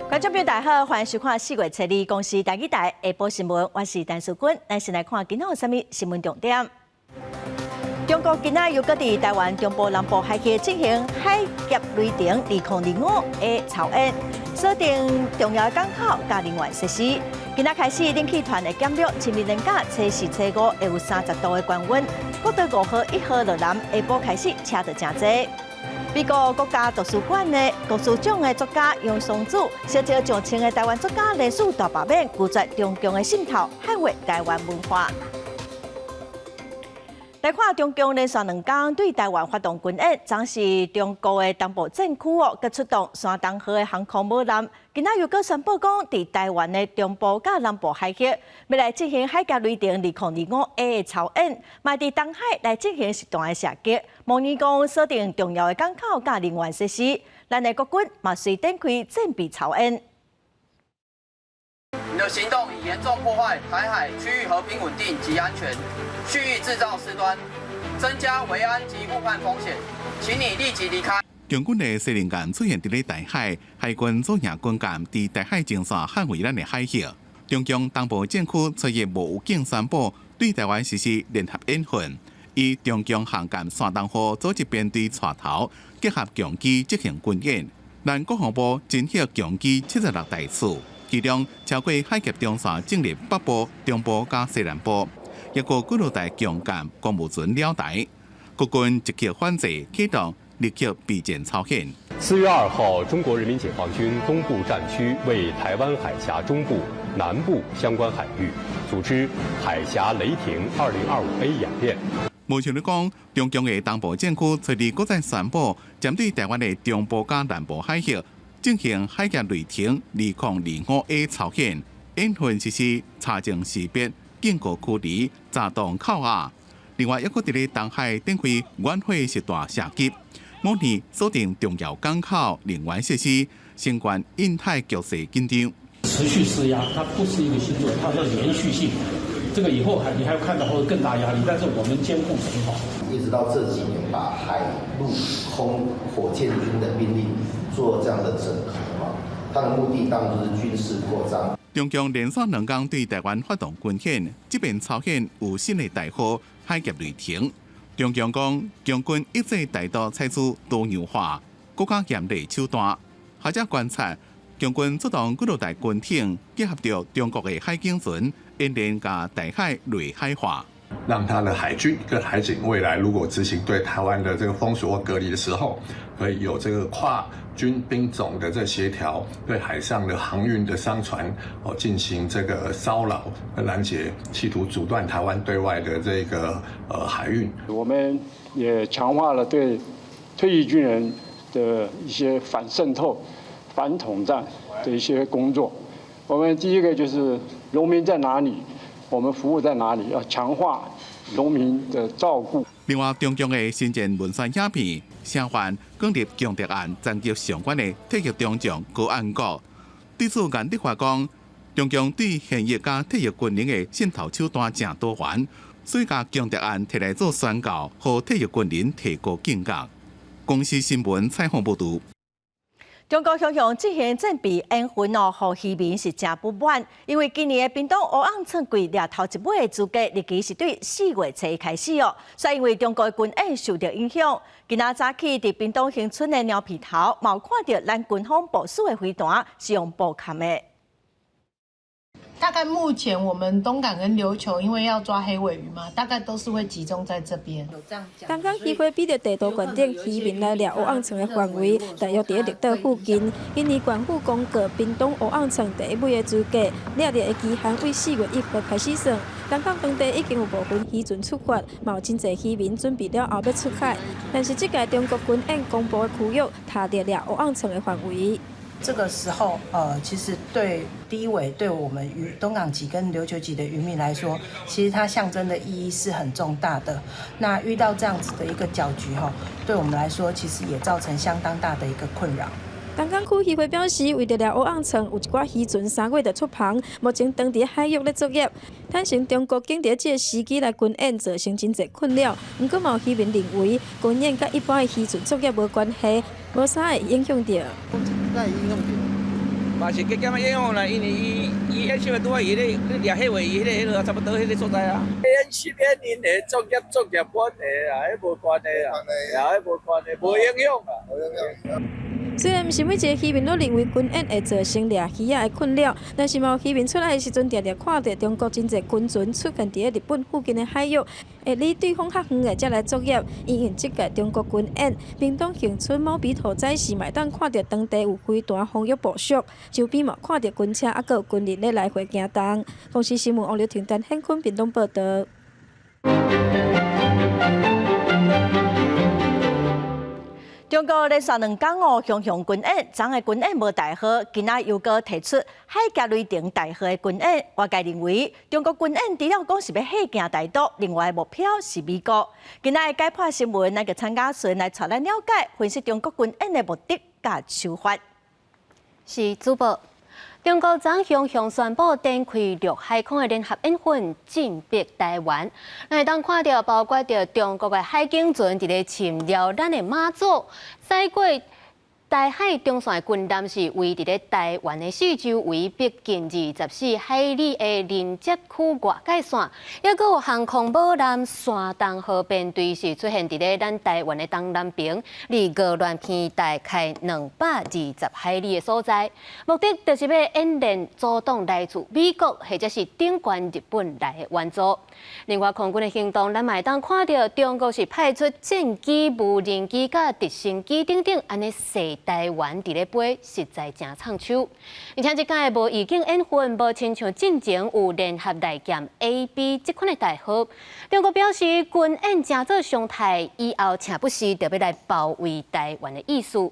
觀眾朋友大家好，歡迎收看4月初二公視台語台下晡新聞，我是陳淑君。咱先來看今仔有啥物新聞重點。中國今仔又閣佇台灣中部南部海域進行海峽雷霆2025 A 操演，鎖定重要港口佮能源設施。今仔開始冷氣團會減弱，清明連假初四、初五會有30度的高溫。國道5號1號落南下晡開始車就誠濟。美國國家圖書館的圖書獎的作家楊松子，相招上千个台灣作家聯署大罷免，拒絕中共的滲透，捍衛台灣文化。來看中共連續2工對台灣發動軍演，昨是中國的東部戰區哦，閣出動山東號的航空母艦，今仔又閣宣布講，佇台灣的中部佮南部海域，欲來進行海峽雷霆2025 A 的操演，嘛佇東海來進行實彈的射擊，模擬講鎖定重要的港口佮能源設施。咱的國軍嘛隨展開戰備操演。你的行動已嚴重破壞台海區域和平穩定及安全，蓄意製造事端，增加維安及誤判風險，請你立即離開。共軍的司令艦出現佇咧台海，海軍左營軍艦佇台海前線捍衛咱的海域。中共東部戰區初一無預警宣布對台灣實施聯合演訓，以中共航艦山東號組織編隊帶頭，結合共機執行軍演。咱國防部偵測共機76台次，其中超過海峽中線進入北部、中部佮西南部，抑閣幾落台共艦公務船繞台，國軍積極反制，啟動立刻備戰操演。4月2號，中國人民解放軍東部戰區為台灣海峽中部、南部相關海域組織海峽雷霆2025 A 演練。無像你講，中共的東部戰區初二閣再宣布，針對台灣的中部佮南部海域進行海峽雷霆2025 A 操演，演訓實施查證識別、警告驅離、閘擋扣押。另外，抑閣佇咧東海展開遠火實彈射擊，模擬鎖定重要港口、能源設施，相關印太局勢緊張。持續施壓，它不是一個星座，它是連續性。這個以後還你還會看到會更大壓力，但是我們監控很好。一直到這幾年，把海陸空火箭軍的兵力做這樣的整合嘛，它的目的當然就是軍事擴張。中共連續2工對台灣發動軍演，這遍操演有新的代號海峽雷霆。中共講，共軍抑制台獨採取多樣化、閣較嚴厲手段。學者觀察，共軍出動幾落台軍艇，結合著中國的海警船，演練共台海類海化，讓他的海軍跟海警未來如果執行對台灣的這個封鎖或隔離的時候，可以有這個跨軍兵種的這協調，對海上的航運的商船哦進行這個騷擾跟攔截，企圖阻斷台灣對外的這個海運。我們也強化了對退役軍人的一些反滲透、反統戰的一些工作。我們第一個就是農民在哪裡，我們服務在哪裡，要強化農民的照顧。另外，中共的新戰文宣影片，聲援攻入強敵案層級上懸的退役中將高安國。對此，顏德華講，中共對現役佮退役軍人的滲透手段誠多元，所以共強敵案提來做宣告，予退役軍人提高警覺。公視新聞採訪報導。中國雄雄進行戰備演訓哦，予漁民是誠不滿，因為今年的屏東烏甕春季掠頭一尾的資格日期是對4月初一開始哦，所以因為中國的軍演受著影響，今仔早起佇屏東恆春的貓鼻頭，嘛有看著咱軍方部署的飛彈是用布崁的。大概目前我們東港跟琉球，因為要抓黑鮪魚嘛，大概都是會集中在這邊。東港漁會比著地圖懸頂，漁民來掠烏甕鯆的範圍，大約佇綠島附近。今年縣府公告屏東烏甕鯆第一尾的資格，掠著的期限對4月1號開始算。東港當地已經有部分漁船出發，嘛有真濟漁民準備了後欲出海。但是這屆中國軍演公布的區域，踏著掠烏甕鯆的範圍。這個時候，其實對低緯對我們漁東港籍跟琉球籍的漁民來說，其實它象徵的意義是很重大的。那遇到這樣子的一個攪局，哈，對我們來說，其實也造成相當大的一個困擾。東港區漁會表示，為著掠烏甕鯆，有一寡漁船3月就出帆，目前當佇海域咧作業。坦承中國竟佇這個時機來軍演，造成真濟困擾。毋過嘛有漁民認為，軍演佮一般的漁船作業無關係，無啥會影響著。哪會影響著？嘛是加減仔影響啦，因為伊伊演習的拄仔伊咧咧掠彼話，伊彼个彼落差不多彼个所在啊。演習演𪜶的作業作業關係啦，彼無關係啦，啊，彼無關係，無影響啦。無影響。雖然毋是每一個漁民攏認為軍演會造成掠魚仔的困擾，但是嘛有漁民出來的時陣，定定看著中國真濟軍船出現佇咧日本附近的海域，會離對方較遠的才來作業。因應這屆中國軍演，屏東恆春貓鼻塗仔市嘛會當看著當地有飛彈防禦部署，周邊嘛看著軍車猶閣有軍人咧來回行動。公視新聞王劉婷、陳顯坤屏東報導。中國連續兩工哦，雄雄軍演，昨的軍演無代號，今仔又閣提出海峽雷霆代號的軍演。外界認為，中國軍演除了講是欲嚇驚台獨，另外目標是美國。今仔的解破新聞，咱就參加順來帶咱了解分析中國軍演的目的佮手法。是主播。中國昨雄雄宣布展開陸海空的聯合演訓，進逼台灣。咱會當看著，包括著中國的海警船佇咧侵擾咱的馬祖，駛過台海中線的軍艦是圍佇咧台灣的四周圍，逼近24海里的鄰接區外界線，抑閣有航空母艦山東號編隊是出現佇咧咱台灣的東南邊，離鵝鑾鼻大概220海里的所在，目的就是欲演練阻擋來自美國或者是頂懸日本來的援助。另外，空軍的行動，咱嘛會當看著中國是派出戰機、無人機佮直升機等等，按呢勢台灣佇咧飛，實在誠創手。而且這擺的無預警演訓，無親像進前有聯合利劍 A、B 這款的代號。中國表示軍演成做常態，以後請不時就欲來包圍台灣的意思。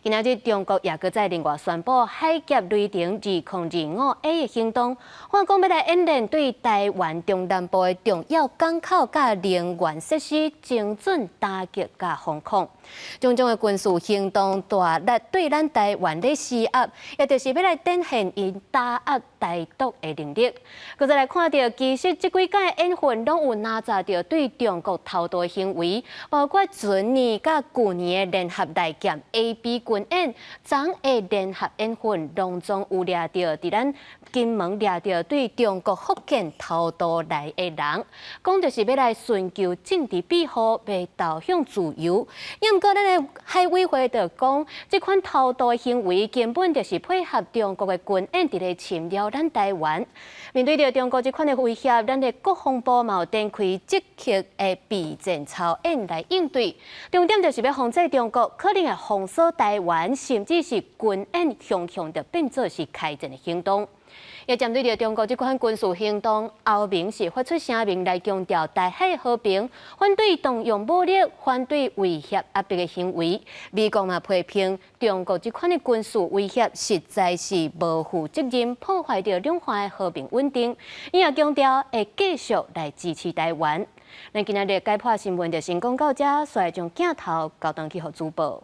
今仔日中國也閣再另外宣布海峽雷霆2025A 的行動，話講欲來演練對台灣中南部的重要港口佮能源設施精準打擊佮封控。種種的軍事行動大力對咱台灣咧施壓，也就是欲來展現𪜶打壓台獨的能力。閣再來看著，其實這幾擺演訓攏有拿紮著對中國偷渡的行為，包括前年佮舊年的聯合利劍 A、B 軍演，昨的聯合演訓攏總有掠著佇咱金門掠著對中國福建偷渡來的人，講就是欲來尋求政治庇護，欲投向自由。毋過，咱的海委會就講，這款偷渡的行為根本就是配合中國的軍演，佇咧侵擾咱台灣。面對著中國這款的威脅，咱的國防部嘛有展開積極的備戰操演來應對。重點就是欲防止中國可能會封鎖台灣，甚至是軍演雄雄就變做是開戰的行動。也針對著中國這款軍事行動，歐盟是發出聲明來強調台海和平，反對動用武力，反對威脅壓迫的行為。美國嘛批評中國這款的軍事威脅實在是無負責任，破壞著兩岸的和平穩定。伊也強調會繼續來支持台灣。咱今仔日解破新聞就先講到這，煞將鏡頭交轉去予主播。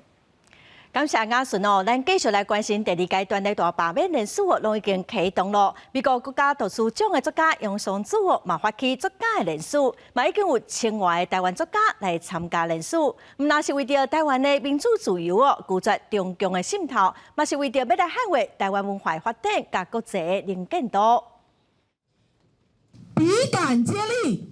感謝雅順哦，咱繼續來關心第二階段的大罷免聯署哦，攏已經啟動咯。美國國家圖書獎的作家楊雙子哦，嘛發起作家的聯署，嘛已經有千外的台灣作家來參加聯署。毋但是為著台灣的民主自由哦，拒絕中共的滲透，嘛是為著欲來捍衛台灣文化發展佮國際的能見度。筆桿接力。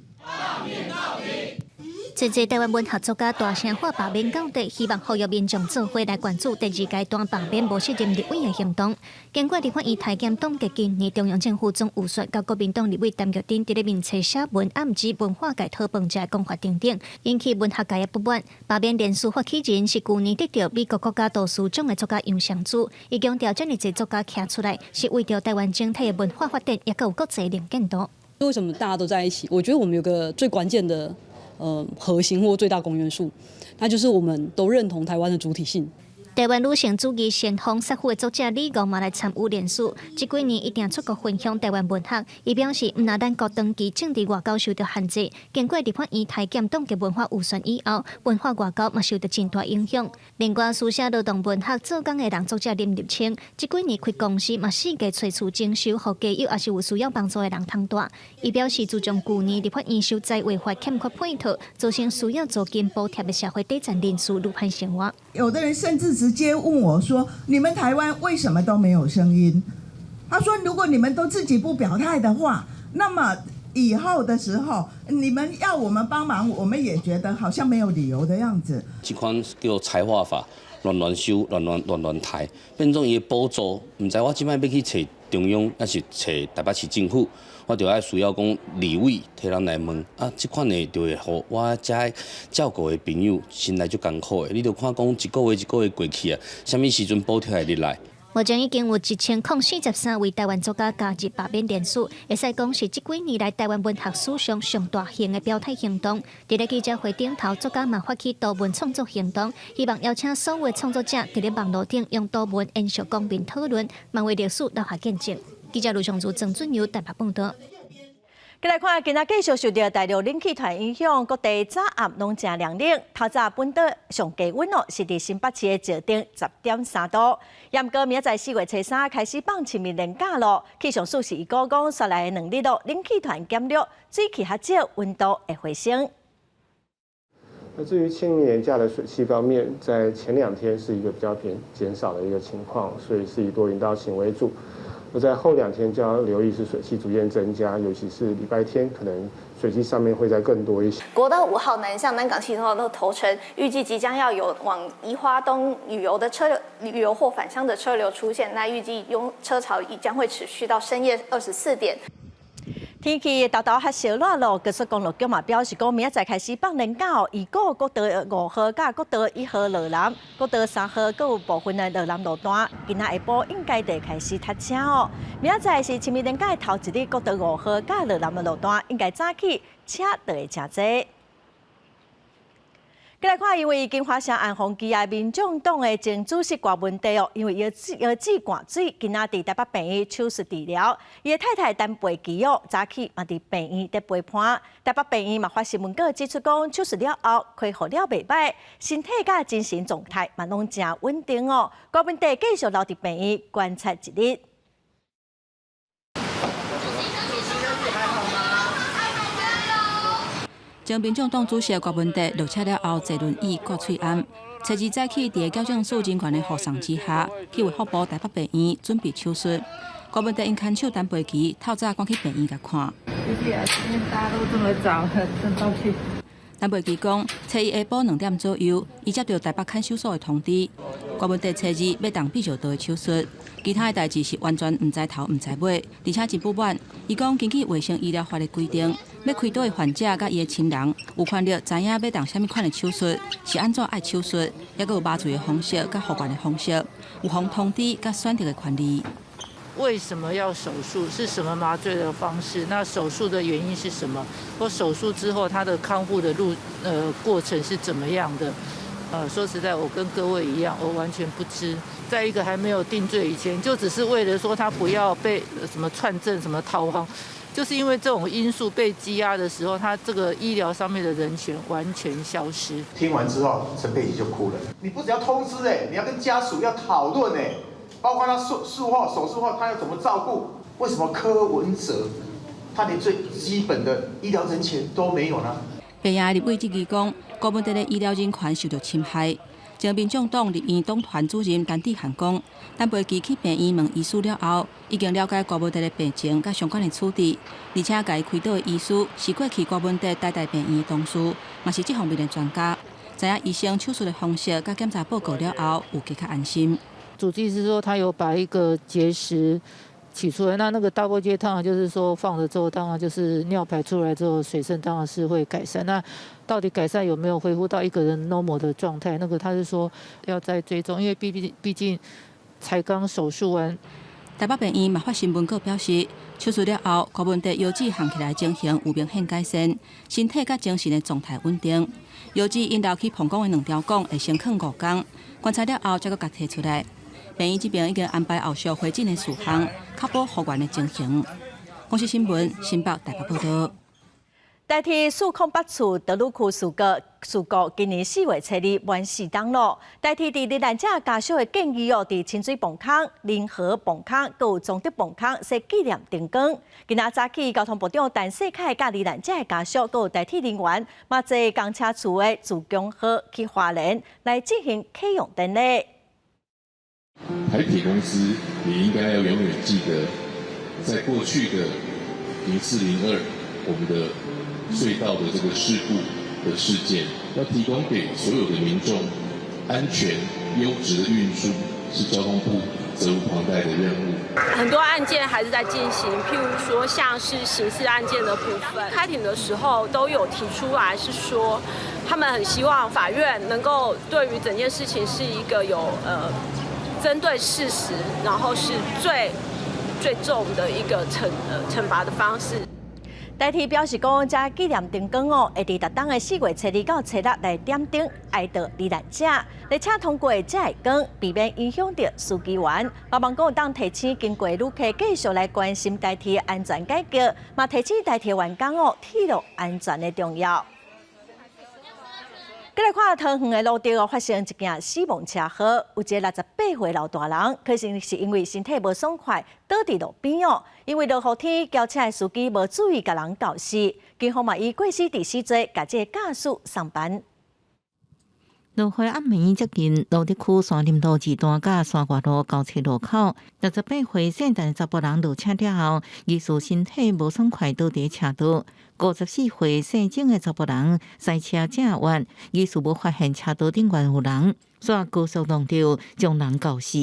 這濟台灣文學作家大聲喊罷免到底，希望呼籲民眾做伙來關注第二階段罷免無適任立委的行動。經過立法院台檢凍結今年中央政府總預算，佮國民黨立委陳玉珍佇咧面冊寫文，暗指文化界討飯食的講法等等，引起文學界的不滿。罷免聯署發起人是舊年得著美國國家圖書獎的作家楊雙子，伊強調這麼濟作家徛出來，是為著台灣整體的文化發展，抑閣有國際能見度。為什麼大家都在一起？我覺得我們有個最關鍵的核心或最大公約數，那就是我們都認同台灣的主體性。台灣女性主義先鋒薩夫的作者李敖嘛來參與聯署，這幾年一定出國分享台灣文學。伊表示，毋但咱國長期政治外交受著限制，經過立法院台檢凍結文化預算以後，文化外交嘛受著真大影響。另外，書寫勞動文學做工的人作者林立青，這幾年開公司嘛四界揣厝整修，予家友抑是有需要幫助的人通蹛。伊表示，自從舊年立法院修在違法欠缺配套，造成需要租金補貼的社會底層人士愈歹生活。有的人甚至直直接問我說：你們台灣為什麼都沒有聲音？他說：如果你們都自己不表態的話，那麼以後的時候，你們要我們幫忙，我們也覺得好像沒有理由的樣子。這款叫做裁劃法，亂亂收、亂亂亂亂刣，變做伊的補助，毋知我這擺欲去揣中央，抑是揣台北市政府，我就愛需要講立委替咱來問啊，這款的就會予我遮照顧的朋友心內足艱苦的。你著看講一個月一個月過去啊，啥物時陣補貼會入來？目前已經有1043位台灣作家加入罷免聯署，會使講是這幾年來台灣文學史上上大型的表態行動。佇咧記者會頂頭，作家嘛發起圖文創作行動，希望邀請所有創作者佇咧網路頂用圖文延續公民討論，嘛為歷史留下見證。記者盧尚如、曾俊友台北報導。繼來看，今仔繼續受著大陸冷氣團影響，各地早暗攏誠涼冷。透早本島上低溫哦，是佇新北市的石碇10.3度。毋過明仔載4月初3開始放清明連假咯。氣象署是預估講，紲來的2日咯，冷氣團減弱，水汽較少，溫度會回升。那至於清明連假的水汽方面，在前兩天是一個比較偏減少的一個情況，所以是以多雲到晴為主。而在後兩天就要留意是水汽逐漸增加，尤其是禮拜天可能水汽上面會再更多一些。國道5號南向南港氣通道頭城，預計即將要有往宜花東旅遊的車流、旅遊或返鄉的車流出現，那預計擁車潮亦將會持續到深夜24點。天氣沓沓較燒熱咯，高速公路局嘛表示講，明仔載開始放連假哦。預估國道5號佮國道1號落南、國道3號閣有部分的落南路段，今仔下晡應該就開始塞車哦。明仔載是清明連假的頭一日，國道5號佮落南的路段應該早起車就會誠濟。繼來看，因為金華城安防機的民眾黨的前主席郭文帝哦，因為腰子灌水，今仔佇台北病院手術治療。伊的太太陳培琪哦，早起嘛佇病院佇陪伴。台北病院嘛發新聞稿指出講，手術了後恢復了袂䆀，身體佮精神狀態嘛攏誠穩定哦。郭文帝繼續留佇病院觀察一日。前民眾黨主席郭文帝落車了後，坐輪椅掛喙罨。初二早起，佇個矯正署人員的護送之下，去衛福部台北病院準備手術。郭文帝𪜶牽手陳培琪，透早趕去病院共看。謝謝，今天大家都這麼早，真抱歉。陳培琪講，初一下晡2點左右，伊接到台北看守所的通知，郭文帝初二欲動泌尿道的手術，其他的代誌是完全毋知頭毋知尾，而且真不滿。伊講，根據衛生醫療法的規定，欲開刀的患者佮伊的親人有權利知影欲動啥物款的手術，是按怎愛手術，抑閣有麻醉的方式佮復原的方式，有予通知佮選擇的權利。為什麼要手術？是什麼麻醉的方式？那手術的原因是什麼？或手術之後他的康復的路過程是怎麼樣的？說實在，我跟各位一樣，我完全不知。在一個還沒有定罪以前，就只是為了說他不要被什麼串證、什麼逃亡，就是因為這種因素被羈押的時候，他這個醫療上面的人權完全消失。聽完之後，陳佩琪就哭了。你不只要通知你要跟家屬要討論包括他術後手術後他要怎麼照顧？為什麼柯文哲他連最基本的醫療人權都沒有呢？病院立委質疑講，郭文帝的醫療人權受到侵害。前民眾黨立院黨團主任陳智菡講，陳培琪去病院問醫師了後，已經了解郭文帝的病情佮相關的處置，而且共伊開刀的醫師是過去郭文帝台大病院的同事，嘛是這方面的專家，知影醫生手術的方式佮檢查報告了後，有加較安心。主治醫師說，他有把一個結石取出來，那個 double J 當然就是說放了之後，當然就是尿排出來之後，水分當然是會改善。那到底改善有沒有恢復到一個人 normal 的狀態？那個他是說要再追蹤，因為畢竟才剛手術完。台北病院嘛發新聞稿表示，手術了後，郭文帝腰子行起來情形有明顯改善，身體佮精神的狀態穩定。腰子𪜶留去膀胱的兩條管會先囥5工，觀察了後才閣共提出來。病院這邊已經安排後續回診的事項，確保復原的情形。公視新聞新北台北報導。台鐵408次德魯區事故，今年4月初2滿4冬咯。台鐵佇罹難者家屬的建議哦，佇清水磅空、仁和磅空、閣有彰德磅空設紀念燈光。今仔早起，交通部長陳世凱佮罹難者的家屬，閣有台鐵人員，嘛坐公車處的自強號去花蓮來進行啟用典禮。台鐵公司也應該要永遠記得，在過去的0402我們的隧道的這個事故的事件，要提供給所有的民眾安全優質的運輸，是交通部責無旁貸的任務。很多案件還是在進行，譬如說像是刑事案件的部分，開庭的時候都有提出來，是說他們很希望法院能夠對於整件事情是一個有針對事實，然後是最最重的一個懲罰的方式。台鐵表示講，這紀念燈光哦，會佇逐冬的4月初2到初6來點燈哀悼罹難者，列車通過才會關，避免影響著司機員。嘛望講會當提醒經過旅客繼續來關心台鐵安全改革，嘛提醒台鐵員工哦，鐵路安全的重要。過來看桃園的蘆竹哦，發生一件死亡車禍，有一个68歲老大人，可能是因為身體無爽快，倒佇路邊哦。因為落雨天，轎車的司機無注意共人肇事，警方嘛以過失致死罪，共這个駕駛送辦。落雨暗暝接近蘆竹區山林路二段佮山外路交叉路口，68歲姓陳查埔人落車了後，疑似身體無爽快，倒佇車道。54歲姓鍾的查埔人駛車正彎，疑似無發現車道頂懸有人，煞高速撞著，將人肇死。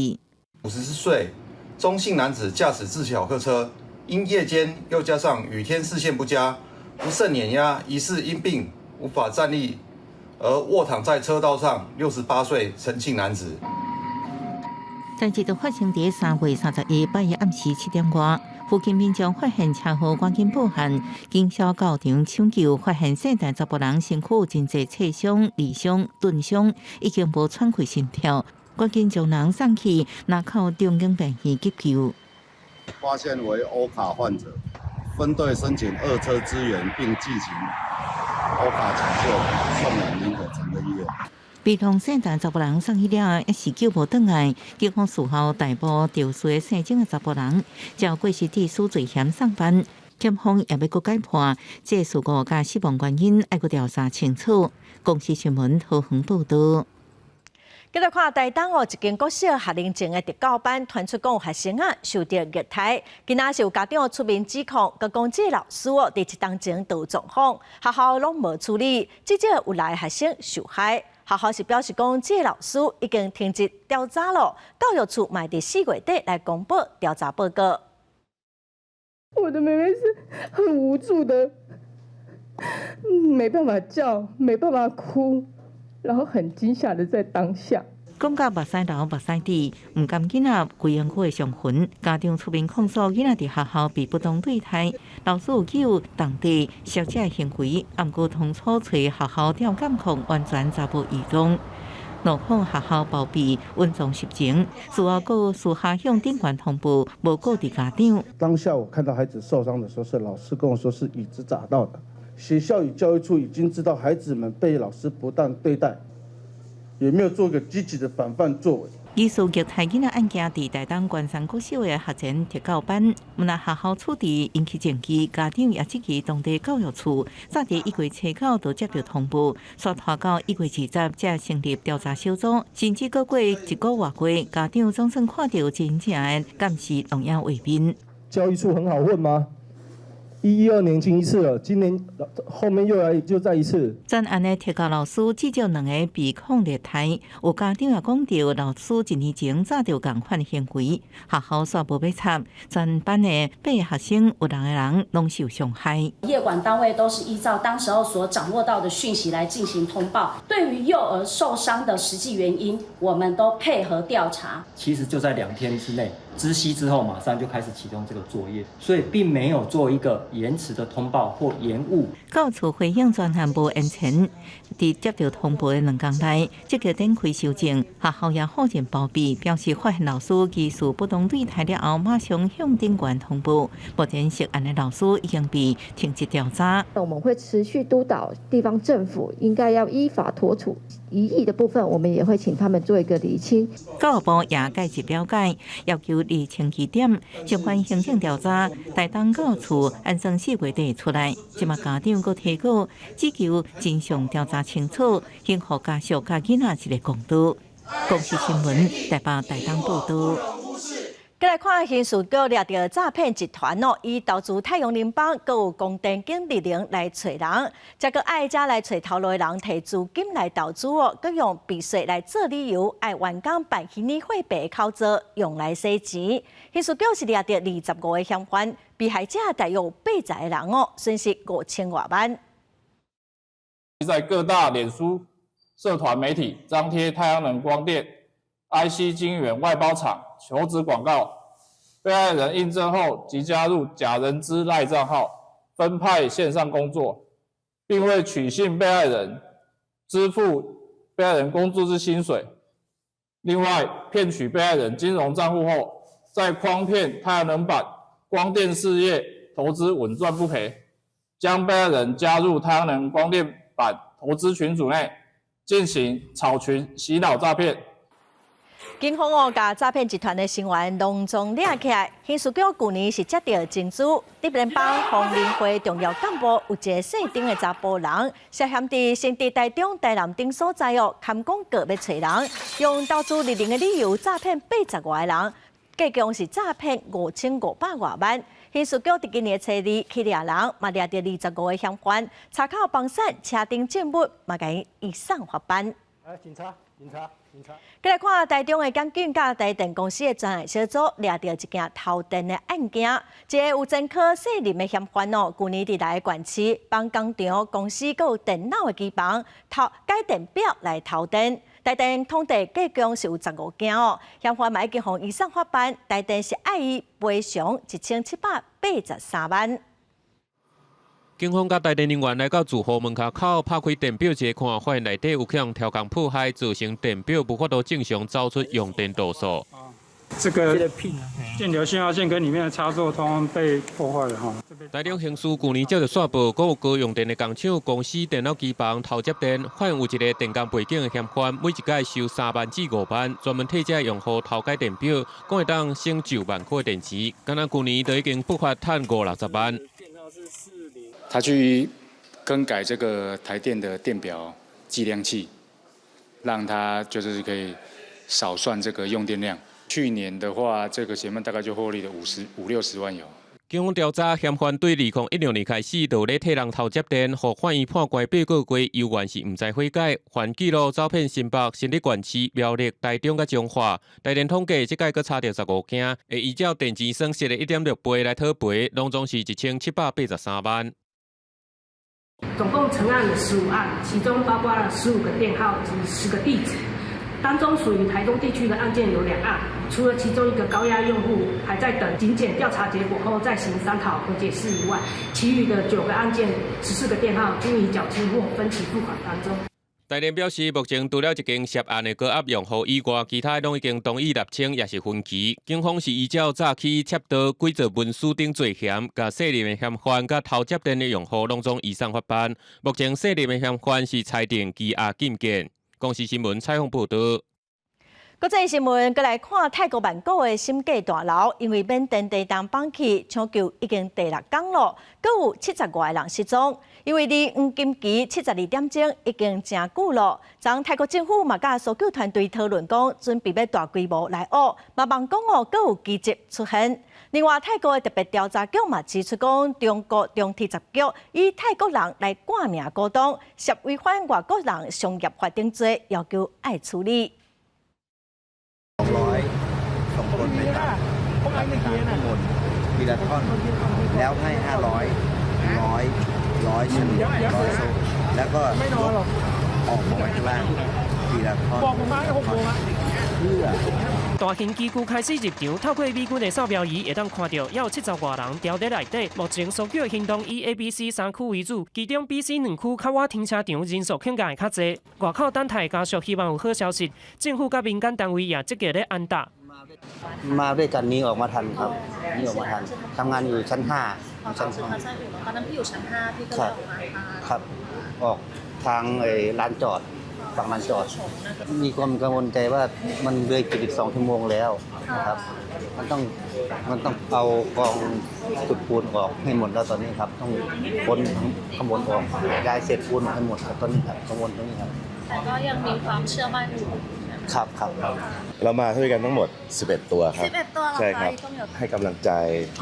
54歲鍾姓男子駕駛自小客車，因夜間又加上雨天視線不佳，不慎碾壓，疑似因病無法站立而臥躺在車道上68歲陳姓男子。代誌就發生佇3月31拜一暗時7點外，附近民眾發現車禍，趕緊報案，警消到場搶救，發現姓陳查埔人身軀真濟擦傷、裂傷、鈍傷，已經無喘氣心跳，趕緊將人送去林口中興病院急救。發現為歐卡患者，分隊申請二車支援，並進行歐卡搶救，送往林口長庚醫院。被通姓陳查埔人送去了後，一時救無轉來，警方事後逮捕肇事的姓鍾的查埔人，照過失致死罪嫌送辦。檢方也欲閣改判，這事故佮死亡原因愛閣調查清楚。公視新聞桃園報導。繼續看台東哦，一間國小學齡前的特教班傳出講有學生仔受著虐待，今仔是有家長出面指控，閣講這个老師哦，佇這當前都有狀況，學校攏無處理，至少有六个學生受害。學校是表示講，這个老師已經停職調查了，教育處嘛佇4月底來公布調查報告。我的妹妹是很無助的，沒辦法叫，沒辦法哭，然後很驚嚇的在當下。講甲目屎流目屎滴，毋甘囡仔規身軀的傷痕，家長出面控訴囡仔佇學校被不當對待，老師有去當地小姐行為，毋過當初揣學校調監控，完全查無異狀。怒控學校包庇，隱藏實情，事後閣私下向長官通報，無告知家長。當下我看到孩子受傷的時候，是老師跟我說是椅子砸到的。學校與教育處已經知道孩子們被老師不當對待，也沒有做個積極的防範作為。疑似虐待囡仔案件佇台東關山國小的學前特教班，毋但學校處置引起爭議，家長也質疑當地教育處早佇1月初9就接到通報，煞拖到1月20才成立調查小組，甚至閣過一個外月，家長總算看著真正的監視錄影畫面。教育處很好混嗎？112年經一次了，今年後面又來就再一次。全案的特教老師至少兩个被控虐待，有家長也講著老師一年前早就仝款行為，學校煞無欲插，全班的八个學生有六个人攏受傷害。業管單位都是依照當時候所掌握到的訊息來進行通報。對於幼兒受傷的實際原因，我們都配合調查。其實就在2天之內，知悉之後，馬上就開始啟動這個作業，所以並沒有做一個延遲的通報或延誤。教育處回應專案無延遲，佇接著通報的2工內，積極展開修正。學校也否認包庇，表示發現老師疑似不當對待了後，馬上向長官通報。目前涉案的老師已經被停職調查。我們會持續督導地方政府，應該要依法妥處疑義的部分，我們也會請他們做一個釐清。教育部也介入了解，要求釐清疑點，相關行政調查，台東教育處按算4月底出來。這馬家長閣提告，只求真相調查清楚，還予家屬佮囡仔一個公道。公視新聞台北台東報道。過來看刑事局掠著詐騙集團哦，以投資太陽能板，閣有光電經理人來揣人，這閣愛遮來揣頭路的人提資金來投資哦，閣用避稅來做理由，愛員工辦虛擬貨幣口座用來洗錢。刑事局是掠著25個嫌犯，被害者大約80個人哦，損失5000外萬。在各大臉書社團媒體張貼太陽能光電 IC 晶圓外包廠求職廣告，被害人應徵後即加入假人資 LINE 帳號，分派線上工作，並未取信被害人支付被害人工作之薪水。另外，騙取被害人金融帳戶後，再誆騙太陽能板、光電事業投資穩賺不賠，將被害人加入太陽能光電板投資群組內，進行炒群洗腦詐騙。警方哦，共詐騙集團的成員攏總掠起來。刑事局舊年是接著情資，竹聯幫黃仁會重要幹部有一个姓丁的查埔人，涉嫌佇新竹、台中、台南等所在哦，含廣告欲揣人，用投資利潤的理由詐騙80外个人，計共是詐騙5500外萬。刑事局佇今年初二去掠人，嘛掠著25個嫌犯，查扣房產、車頂證物，嘛共伊移送法辦。來，警察，警察。過來看台中的檢警佮台電公司的專案小組掠著一件偷電的案件，一个有前科姓林的嫌犯哦，舊年佇來縣市幫工廠公司閣有電腦的機房偷改電表來偷電。台電統計計共是有15件哦，嫌犯嘛已經予移送法辦，台電是愛伊賠償1783萬。警方佮台電人員來到住戶門跤口，拍開電表一看，發現內底有予人偷工破壞，造成電表無法度正常走出用電度數。這個電流信號線跟裡面的插座通通被破壞了哈。台中刑事舊年接著煞報，講有高用電的工廠公司電腦機房偷接電，發現有一個電工背景的嫌犯，每一擺收3萬至5萬，專門替這用戶偷改電表，講會當省9萬塊電錢，敢若舊年就已經不法趁五六十萬。他去更改這個台電的電表計量器，讓他就是可以少算這個用電量。去年的話，這個嫌犯大概就獲利了五六十萬有。警方調查，嫌犯對2016年開始就咧替人偷接電，予法院判關8個月，猶原是毋知悔改，犯紀錄走遍新北、新竹縣市、苗栗、台中佮彰化。台電統計，這擺閣查著15件，會依照電錢損失的1.6倍來討賠，攏總是1783萬。總共成案了15案，其中包括了15個電號及10個地址，當中屬於台中地區的案件有2案，除了其中一個高壓用戶還在等警檢調查結果後再行商討和解釋以外，其餘的9個案件、14個電號均已繳清或分期付款當中。台電表示，目前除了一間涉案的高壓用戶以外，其他攏已經同意釐清，抑是分期。警方是依照早起竊盜、偽造文書等罪嫌，共姓林的嫌犯佮偷接電的用戶攏總移送法辦。目前姓林的嫌犯是裁定羈押禁見。公視新聞採訪報道。國際新聞，閣來看泰國曼谷的審計大樓，因為緬甸地動崩去，搶救已經第六工咯，閣有70外個人失蹤。因為離黃金期72點鐘已經誠久咯，昨泰國政府嘛佮搜救團隊討論講，準備欲大規模來挖，嘛望講哦，閣有奇蹟出現。另外，泰國的特別調查局嘛指出講，中國中鐵十局以泰國人來冠名股東，涉違反外國人商業法定罪，要求愛處理。 200ส่งคนไปตัดตัดข้างบนทีละท่อนแล้วให้500ร้อยร้อยสนิทร้อยโซ่แล้วก็ยกออกมาไว้ข้างล่างทีละท่อนเพื่อ大型機具開始入場，透過美軍的掃描儀會當看著，猶有70外人牢佇內底。目前搜救的行動以 A、B、C 三區為主，其中 B、C 兩區較倚停車場人數恐驚會較濟。外口等待家屬希望有好消息，政府佮民間單位也積極咧安搭。 มาด้วยกันหนีออกมาทันครับหนีออกมาทันทำงานอยู่ชั้นห้าชั้นห้า ตอนนั้นพี่อยู่ชั้นห้าพี่ก็ ครับ เลยออกมาทัน ครับ ออกทางไอ้ลานจอดฝั่งลานจอด มีความกังวลใจว่ามันเลย72ชั่วโมงแล้วนะครับ มันต้องเอากองขุดปูนออกให้หมดแล้วตอนนี้ครับ ต้องค้นทั้งข้างบนออกย้ายเศษปูนออกให้หมดครับตอนนี้ครับกังวลตรงนี้ครับ แต่ก็ยังมีความเชื่อมั่นอยู่ ครับครับ เรามาด้วยกันทั้งหมด 11 ตัวครับ 11ตัวเหรอคะ ใช่ครับ ให้กำลังใจ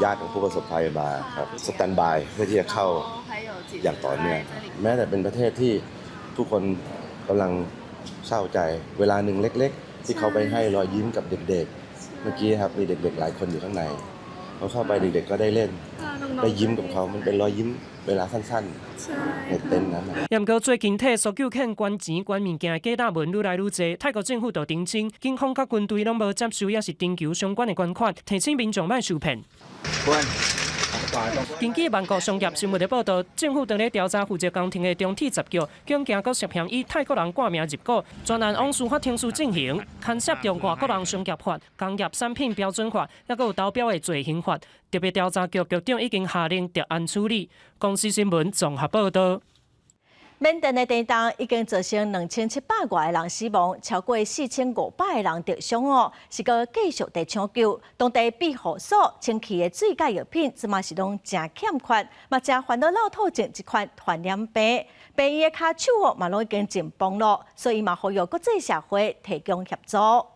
ญาติของผู้ประสบภัยมาครับ standby เพื่อที่จะเข้าอย่างต่อเนื่องแม้แต่เป็นประเทศที่ทุกคนกำลังเศร้าใจ เวลาหนึ่งเล็ก ๆ ที่เขาไปให้รอยยิ้มกับเด็กๆ เมื่อกี้ครับมีเด็ก ๆ หลายคนอยู่ข้างในเขาเข้าไปเด็กๆก็ได้เล่น ได้ยิ้มกับเขามันเป็นรอยยิ้มเวลาสั้นๆในเต็นท์นั้นนะ毋過最近替搜救犬捐錢捐物件的假答文愈來愈濟，泰國政府就澄清，警方佮軍隊攏無接受抑是徵求相關的捐款，提醒民眾莫受騙。根據曼谷商業新聞的報導，政府正咧調查負責工程的中鐵十局，恐驚閣涉嫌以泰國人掛名入股，專案往司法程序進行，牽涉著外國人商業法、工業產品標準法，抑閣有投標的罪刑法。特別調查局局長已經下令特案處理。公視新聞綜合報導。緬甸的地動已經造成2700外個人死亡，超過4500個人受傷哦，是閣繼續佇搶救。當地庇護所、清氣的水佮藥品，這馬是攏誠欠缺，嘛誠煩惱漏吐症這款傳染病。病院的跤手哦，嘛攏已經緊繃咯，所以嘛呼籲國際社會提供協助。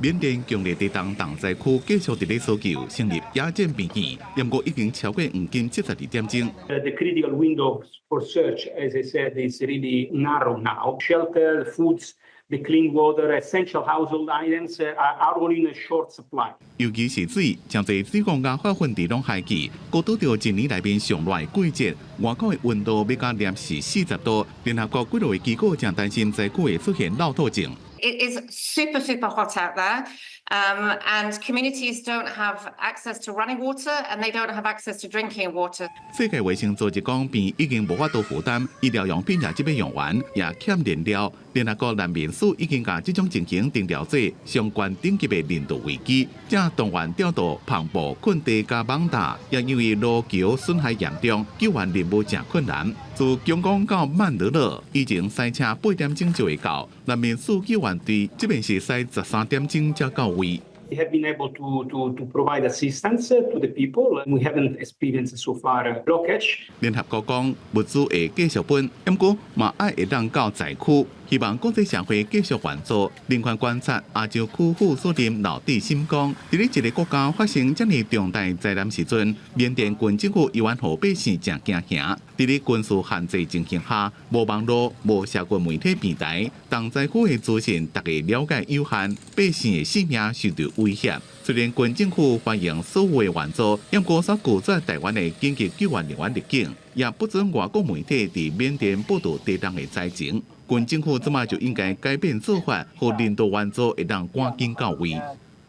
緬甸強烈地動重災區繼續佇咧搜救，成立野戰病院，毋過已經超過黃金72點鐘。 The critical window for search, as I said, is really narrow now. Shelter, foods, the clean water, essential household items are all in a short supply. 尤其是水，誠濟水庫佮化糞池攏海去，閣拄著一年內面上熱的季節，外口的溫度欲到攝氏40度。聯合國幾落個機構誠擔心災區會出現漏吐症。 It is super, super hot out there, and communities don't have access to running water and they don't have access to drinking water. 世界衛生組織講，病院已經無法度負擔，醫療用品也這欲用完，也欠燃料。聯合國難民署已經共這種情形定調做相關等級的人道危機，正動員調度彭博、困地佮網達，也因為路橋損害嚴重，救援任務誠困難。自仰光到曼德勒，以前駛車8點鐘就會到，難民署救援隊這邊是駛13點鐘才到位。 We have been able to provide assistance to the people. We haven't experienced so far blockage. 聯合國講物資會繼續分，毋過嘛愛會當到災區，希望國際社會繼續援助。人權觀察亞洲區副主任劉志心講，佇咧一个國家發生遮爾重大災難時陣，緬甸軍政府猶原予百姓誠驚嚇。佇咧軍事限制情形下，無網路、無社群媒體平台，重災區的資訊大家了解有限，百姓的性命受到威脅。雖然軍政府歡迎所有的援助，毋過煞拒絕台灣的緊急救援人員入境，也不准外國媒體佇緬甸報導地動的災情。軍政府這馬就應該改變做法，予人道援助會當趕緊到位。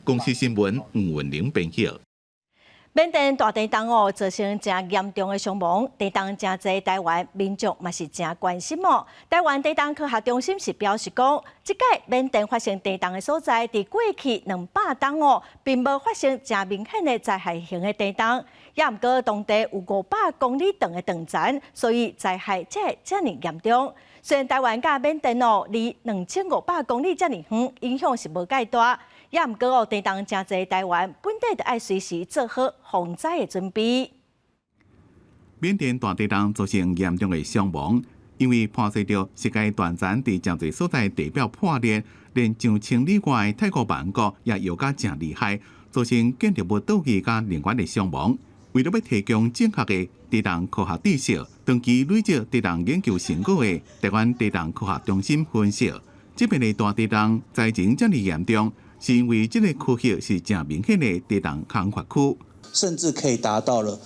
公視新聞吳文玲編譯。緬甸大地動哦，造成誠嚴重的傷亡，地動誠濟台灣民眾嘛是誠關心哦。台灣地動科學中心是表示講，這擺緬甸發生地動的所在，佇過去200冬哦，並無發生誠明顯的災害性的地動，也毋過當地有500公里長的斷層，所以災害才會遮爾嚴重。雖然台灣佮緬甸哦，離2500公里遮爾遠，影響是無蓋大。也毋過哦，地動誠濟台灣本地就愛隨時做好防災的準備。緬甸大地動造成嚴重的傷亡，因為伴隨著世界斷層佇誠濟所在地表破裂，連上千里外的泰國曼谷也搖甲誠厲害，造成建築物倒去佮人員的傷亡。為著欲提供正確的地動科學知識，長期累積地動研究成果的台灣地動科學中心分析，這邊的大地動災情遮爾嚴重，是因為這个區域是誠明顯的地動空缺區，甚至可以達到了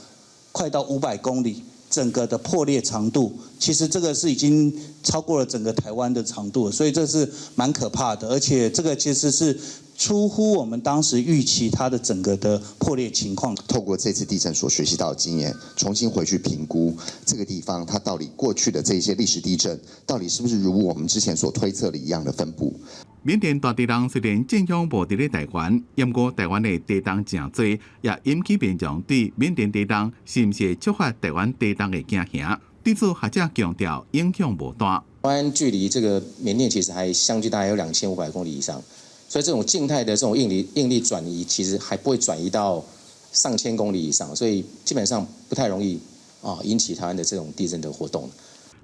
快到500公里，整個的破裂長度，其實這個是已經超過了整個台灣的長度，所以這是蠻可怕的，而且這個其實是出乎我們當時預期它的整個的破裂情況。透過這次地震所學習到的經驗，重新回去評估這個地方，它到底過去的這些歷史地震，到底是不是如我們之前所推測的一樣的分布？緬甸大地動雖然影響無佇咧台灣，毋過台灣的地動誠濟，也引起民眾對緬甸地動是毋是會觸發台灣地動的驚嚇。對此學者強調影響無大。台灣距離這個緬甸其實還相距大概有2500公里以上，所以這種靜態的這種應力轉移，其實還不會轉移到上千公里以上，所以基本上不太容易啊引起台灣的這種地震的活動。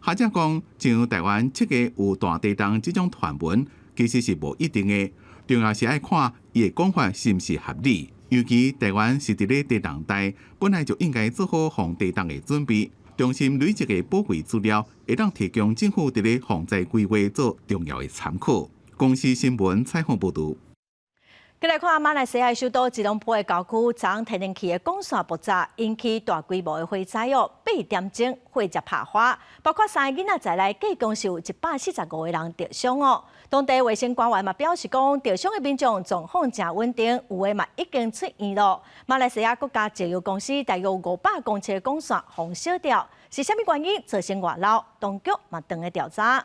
學者講，像台灣七月有大地動這種傳聞。其實是無一定的，重要是愛看伊的講法是毋是合理。尤其台灣是佇咧地動帶，本來就應該做好防地動的準備。中心累積的寶貴資料，會當提供政府佇咧防災規劃做重要的參考。公視新聞採訪報導。繼來看馬來西亞首都吉隆坡的郊區，昨昏天然氣的管線爆炸，引起大規模的火災哦，8點鐘火才拍花，包括三个囡仔在內，計共是有145個人著傷哦。當地衛生官員嘛表示講，著傷的民眾狀況誠穩定，有的嘛已經出院咯。馬來西亞國家石油公司大約500公尺的管線予燒掉，是啥物原因造成外漏？當局嘛正咧調查。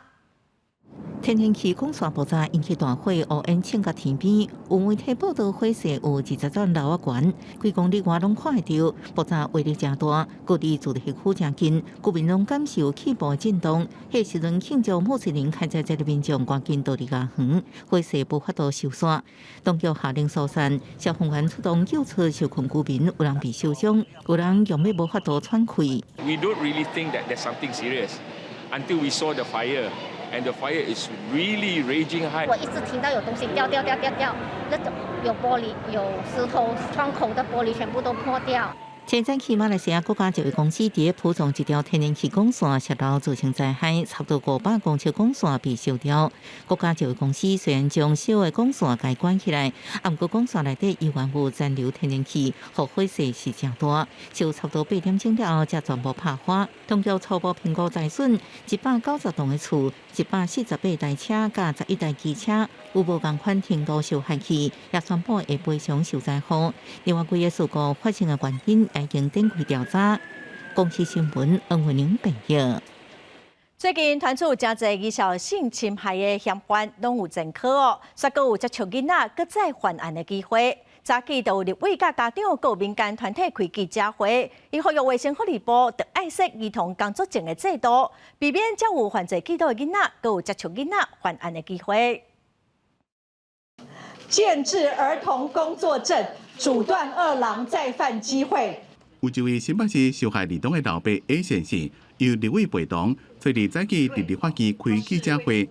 天然氣管線爆炸引起大火，烏煙衝到天邊。有媒體報道，火勢有20層樓仔懸，幾公里外攏看會著。爆炸威力誠大，距離住宅區誠近，居民攏感受氣部震動。彼時陣慶祝穆斯林開齋節的民眾趕緊逃離家園，火勢無法度收煞。當局下令疏散，消防員出動救出受困居民，有人被燒傷，有人用欲無法度喘氣。 We don't really think that there's something serious until we saw the fire. And the fire is really raging high. 我一直聽到有東西掉掉掉掉掉，那種有玻璃、有石頭、窗口的玻璃全部都破掉。前早起馬來西亞國家石油公司佇蒲種一條天然氣管線洩漏造成災害，差不多500公尺管線被燒掉。國家石油公司雖然將燒的管線共關起來，毋過管線內底依然有殘留天然氣，予火勢是誠大。燒差不多8點鐘了後，才全部拍花。當局初步評估災損190棟的厝，148台車佮11台機車，有無仝款程度受害去，也宣布會賠償受災戶。另外幾个事故發生的原因已經展開調查。公視新聞黃慧玲報道。最近傳出誠濟兒少性侵害的嫌犯攏有前科哦，煞閣有接觸囡仔，閣再犯案的機會。早起就有立委佮家長、閣有民間團體開記者會，伊呼籲衛生福利部著愛設兒童工作證的制度，避免遮有犯罪記錄的囡仔，閣有接觸囡仔犯案的機會。建置兒童工作證，阻斷惡狼再犯機會。有一位新北市受害兒童的老爸 A 先生，由立委陪同，昨日早起佇立法院開記者會，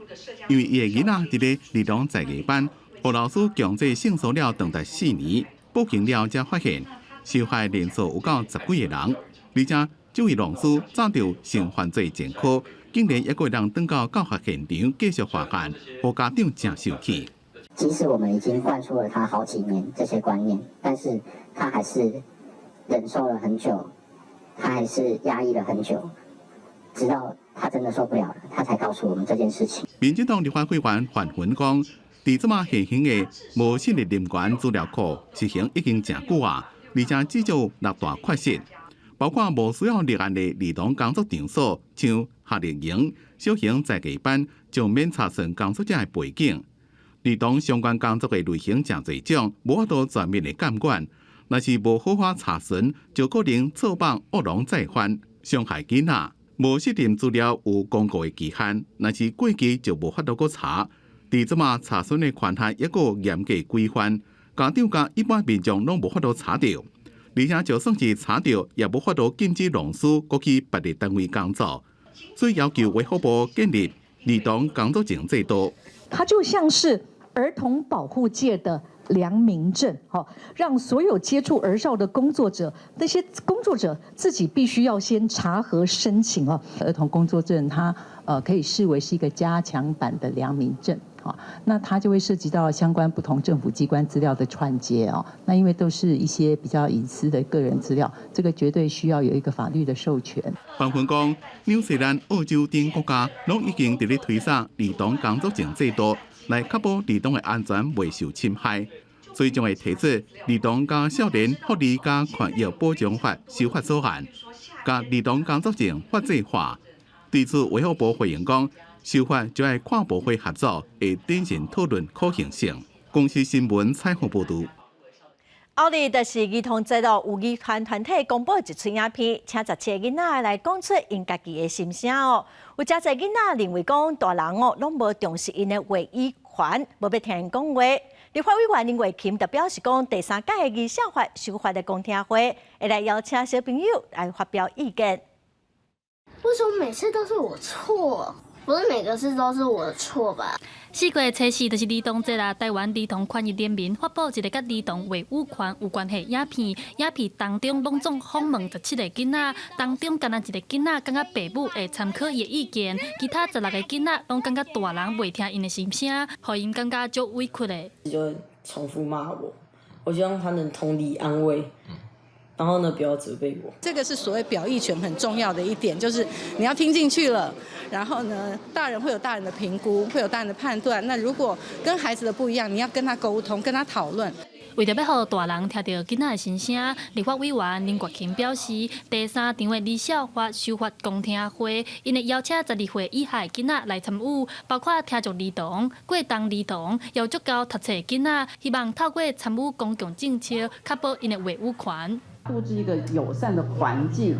因為伊的囡仔佇咧兒童才藝班，予老師強制性騷擾長達4年，報警了才發現受害人數有到十幾個人，而且這位老師早就性犯罪前科，竟然猶閣會當轉到教學現場繼續犯案，予家長誠受氣。即使我們已經灌輸了他好幾年這些觀念，但是他還是忍受了很久，他還是壓抑了很久，直到他真的受不了了，他才告訴我們這件事情。民進黨立法委員范雲講，佇這馬現行的無信任人權資料庫實行已經誠久啊，而且至少六大缺失，包括無需要立案的兒童工作場所，像夏令營、小型才藝班，就免查詢工作者的背景。兒童相關工作的類型誠濟種，無法度全面的監管。若是無好好查詢，就可能錯放惡狼再犯，傷害囡仔。無信任資料有公告的期限，若是過期就無法度閣查。佇這馬查詢的權限猶閣嚴格規範，家長佮一般民眾攏無法度查著，而且就算是查著，也無法度禁止老師閣去別个單位工作。所以要求衛福部建立兒童工作證制度。它就像是兒童保護界的良民證，讓所有接觸兒少的工作者，那些工作者自己必須要先查核申請哦。兒童工作證，它可以視為是一個加強版的良民證，那它就會涉及到相關不同政府機關資料的串接哦。那因為都是一些比較隱私的個人資料，這個絕對需要有一個法律的授權。范雲講，紐西蘭、澳洲等國家攏已經佇咧推捒兒童工作證制度，來確保兒童的安全袂受侵害，所以將會提出兒童佮少年福利佮權益保障法修法草案，共兒童工作證法制化。對此，衛福部回應講，修法就愛跨部會合作，會謹慎討論可行性。公視新聞採訪報導。後日就是兒童節咯，有兒權團體公布一出影片，請17個囡仔來講出𪜶家己的心聲哦。有誠濟囡仔認為講大人哦，攏無重視𪜶的話語權，無欲聽𪜶講話。立法委員林月琴就表示講，第三屆的兒少法修法的公聽會，會來邀請小朋友來發表意見。為什麼每次都是我錯？不是每個事都是我的錯吧？4月初四就是兒童節啦。台灣兒童權益聯盟發布一個佮兒童話語權有關係影片，影片當中攏總訪問17個囡仔，當中干焦一個囡仔感覺爸母會參考伊的意見，其他16個囡仔攏感覺大人袂聽𪜶的心聲，予𪜶感覺足委屈的。就重複罵我，我希望他能同理安慰。然後呢，不要責備我。這個是所謂表意權很重要的一點，就是你要聽進去了，然後呢，大人會有大人的評估，會有大人的判斷。那如果跟孩子的不一樣，你要跟他溝通，跟他討論。為著欲予大人聽著囡仔的心聲，立法委員林國琴表示，第三場的兒少法修法公聽會，𪜶會邀請12歲以下的囡仔來參與，包括聽障兒童、過動兒童，也有足夠讀冊的囡仔，希望透過參與公共政策，確保𪜶的話語權。布置一個友善的環境，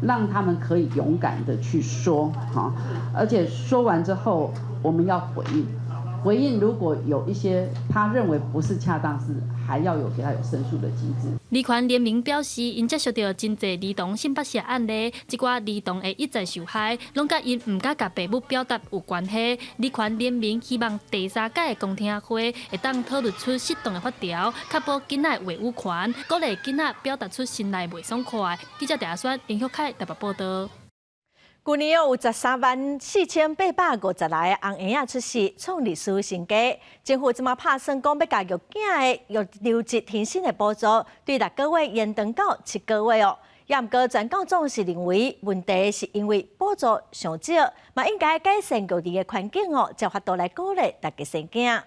讓他們可以勇敢的去說，哈，而且說完之後，我們要回應。回應如果有一些他認為不是恰當，是還要有給他有申訴的機制。兒權聯盟表示，𪜶接受著真濟兒童性剝削案例，這寡兒童會一再受害，攏佮𪜶毋敢共爸母表達有關係。兒權聯盟希望第三屆的公聽會會當討論出適當的法條，確保囡仔的話語權，鼓勵囡仔表達出心內袂爽快。記者鄭阿選、林旭凱台北報導。去年有134,850來個紅嬰仔出世，創歷史新高。政府這馬拍算講欲共育囝的育留職停薪的補助，對6個月延長到7個月哦。也毋過全教總是認為問題是因為補助傷少，嘛應該改善育兒的環境哦，才有法度來鼓勵大家生囝。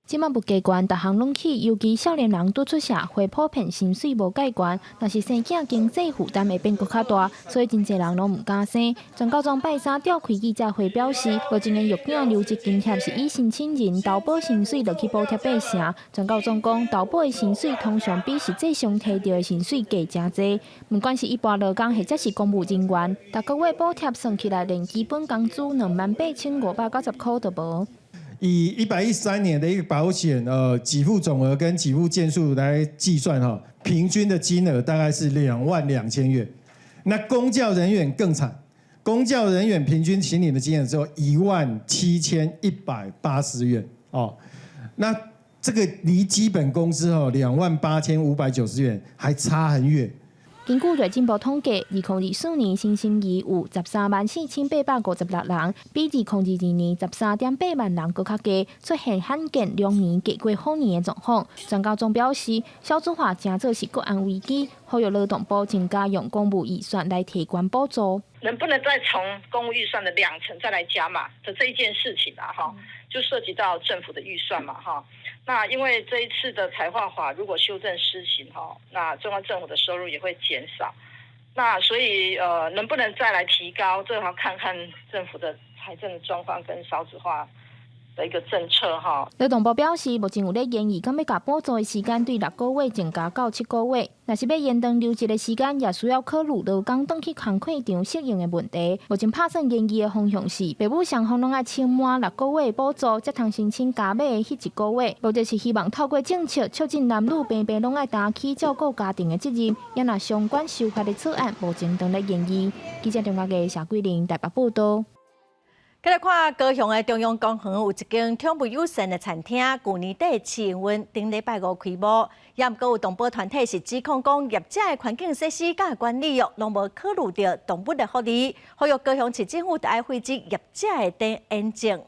這馬物價懸，逐項攏起，尤其少年人拄出社會，普遍薪水無蓋懸，若是生囝，經濟負擔會變閣較大，所以真濟人攏毋敢生。全教總拜三召開記者會表示，目前的育囝留職津貼是以申請人投保薪水落去補貼八成。全教總講，投保的薪水通常比實際上提著的薪水低誠濟。毋管是一般勞工或者是公務人員，逐個月補貼算起來，連基本工資28,590箍都無。以113年的一個保險，給付總額跟給付件數來計算，哈，平均的金額大概是22,000元。那公教人員更慘，公教人員平均請領的金額只有17,180元，哦，那這個離基本工資哦28,590元還差很遠。根據內政部統計，2024年新生兒有134,856人，比2022年13.8萬人閣較低，出現罕見兩年低過往年的狀況。全教總表示，少子化誠做是國安危機，呼籲勞動部增加用公務預算來提懸補助。能不能再從公務預算的2成再來加碼的這一件事情啊？哈，就涉及到政府的預算嘛，哈。那因為這一次的財劃法如果修正施行，哈，那中央政府的收入也會減少。那所以能不能再來提高，這要看看政府的財政的狀況跟少子化的一個政策哈。勞動部表示，目前有咧研議，敢欲共補助的時間對6個月增加到7個月。若是欲延長留職的時間，也需要考慮勞工轉去工課場適應的問題。目前拍算研議的方向是，爸母雙方攏愛請滿6個月補助，才通申請加碼的彼一個月。目的是希望透過政策促進男女平平攏愛擔起照顧家庭的責任。也若相關修法的草案，目前正咧研議。記者張家傑、謝桂玲台北報導。繼來看高雄的中央公園有一間寵物友善的餐廳，舊年底試營運，頂禮拜五開幕。也毋過有動保團體是指控講，業者的環境設施佮管理哦，攏無考慮著動物的福利，呼籲高雄市政府著愛廢止業者的等驗證。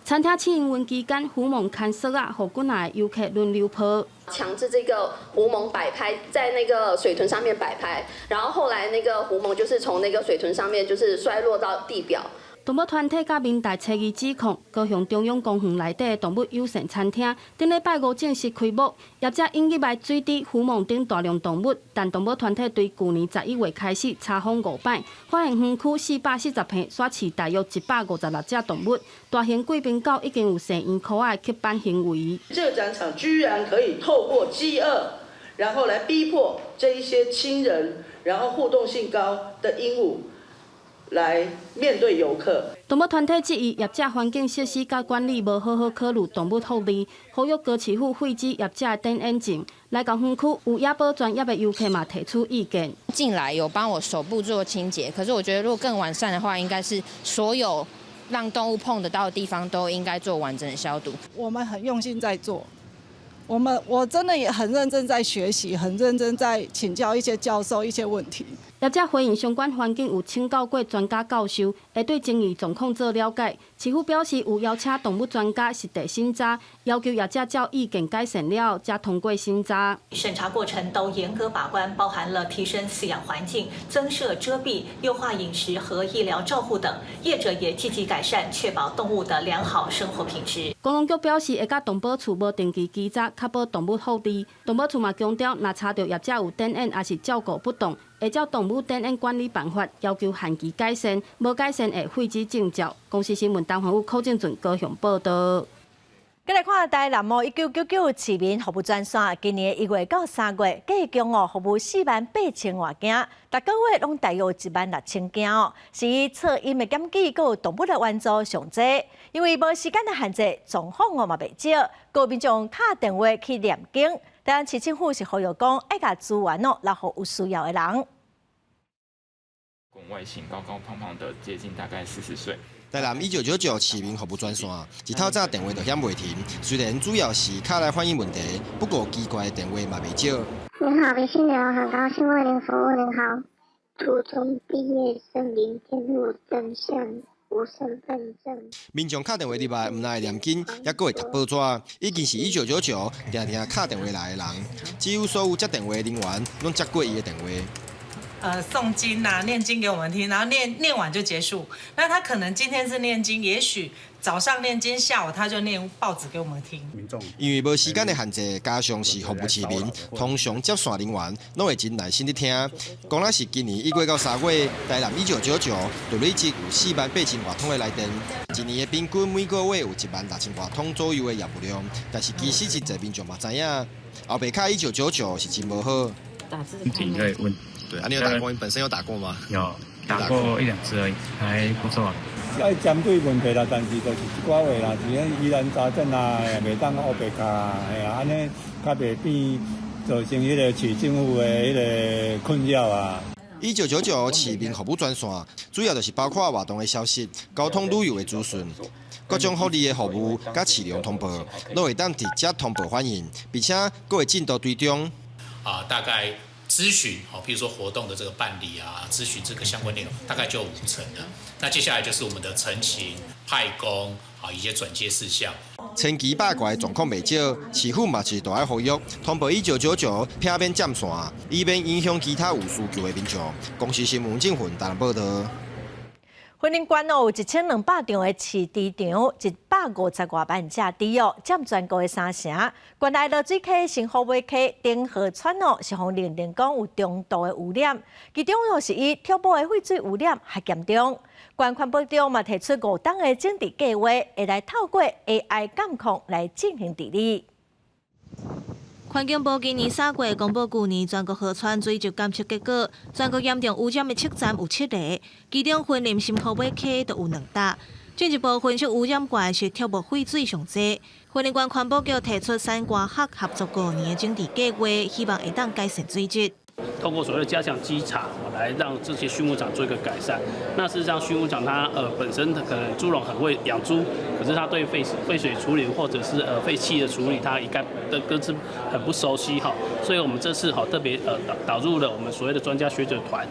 餐廳試營運期間，狐獴牽索仔，予幾若个遊客輪流抱。強制這個狐獴擺拍在那個水豚上面擺拍，然後後來那個狐獴就是從那個水豚上面就是摔落到地表。動物團體佮民代初二指控，高雄中央公園內底的動物友善餐廳，頂禮拜五正式開幕，業者引入來水滴狐獴等大量動物，但動物團體對舊年11月開始查訪五擺，發現園區440坪徙飼大約156隻動物，大型貴賓狗已經有踅圓箍仔的刻板行為。這個展場居然可以透過飢餓，然後來逼迫這一些親人，然後互動性高的鸚鵡。來面對遊客。動物團體質疑業者環境設施佮管理無好好考慮動物福利，呼籲高市府廢止業者的點煙證。來到園區有野保專業的遊客嘛提出意見。進來有幫我手部做清潔，可是我覺得如果更完善的話，應該是所有讓動物碰得到的地方都應該做完整的消毒。我們很用心在做，我真的也很認真在學習，很認真在請教一些教授一些問題。業者回應相關環境有請教過專家教授，會對爭議狀況做了解。市府表示有邀請動物專家實地審查，要求業者照意見改善了後，才通過審查。審查過程都嚴格把關，包含了提升飼養環境、增設遮蔽、優化飲食和醫療照護等。業者也積極改善，確保動物的良好生活品質。觀光局表示會佮動保處無定期稽查，確保動物福利。動保處嘛強調，若查著業者有點煙抑是照顧不當，會照動物點煙管理辦法要求限期改善，無改善會廢止證照。公視新聞陳宏宇、柯正俊高雄報道。繼來看台南哦，1999市民服務專線，今年1月到3月，計共哦服務48,000外件，逐個月攏大約16,000件哦，是以噪音的檢舉，閣有動物的援助上濟。因為無時間的限制，狀況哦嘛袂少，閣有民眾敲電話去念經。台南市政府是呼籲講，愛共資源哦，留予有需要的人。外形高高胖胖的，接近大概40歲。台南1999市民服務專線，一透早電話就響袂停。雖然主要是敲來反映問題，不過奇怪的電話嘛袂少。您好，微信流，很高興為您服務。您好，初中畢業生零監護證上無身份證。民眾敲電話入來，毋但會念經，猶閣會讀報紙。已經是1999定定敲電話來的人，幾乎所有接電話的人員攏接過伊的電話。誦經啊，念經給我們聽，然後念念完就結束。那他可能今天是念經，也許早上念經，下午他就念報紙給我們聽。因為無時間的限制，加上是服務市民，通常接線人員攏會真耐心咧聽。講若是今年1月到3月，台南1999就累積有48,000外通的來電，一年的平均每個月有16,000外通左右的業務量。但是其實真濟民眾嘛知影，後壁敲1999是真無好。問題可以問。對，啊，你有打過？你本身有打過嗎？有打過一兩次而已，還不錯。愛針對問題啦，但是就是一寡話啦，是疑難雜症啊，袂當烏白敲，嘿啊，按呢較袂變造成彼個市政府的彼個困擾啊。 1999市民服務專線，主要就是包括活動的消息、交通旅遊的資訊、各種福利的服務、佮市容通報，攏會當直接通報反映，並且閣會進度追蹤。啊，大概。諮詢哦，譬如說活動的這個辦理啊，諮詢這個相關內容，大概就5成了。那接下來就是我們的陳情、派工啊，一些轉介事項。千奇百怪的狀況袂少，市府嘛是都愛呼籲，通報1999，避免佔線，以免影響其他有需求的民眾。公視新聞鄭雲台南報道。雲林縣哦，有1200場的飼豬場，150外萬隻豬哦，佔全國的三成。縣內濁水溪、新虎尾溪、頂河川哦，是予認定講有中度的污染，其中哦是以畜牧的廢水污染較嚴重。縣環保局嘛提出5冬的整治計劃，會來透過 AI 監控來進行治理。環境部今年3月公布舊年全國河川水質監測結果，全國嚴重污染的測站有七個，其中雲林新虎尾溪就有兩搭。進一步分析污染源是畜牧廢水上濟。雲林縣環保局提出產官學合作5年的整治計劃，希望會當改善水質。透過所謂的加強稽查，來讓這些畜牧場做一個改善。那事實上，畜牧場它本身可能豬農很會養豬，可是他對廢水處理或者是廢氣的處理，他一概的各自很不熟悉哈。所以我們這次哈特別導入了我們所謂的專家學者團，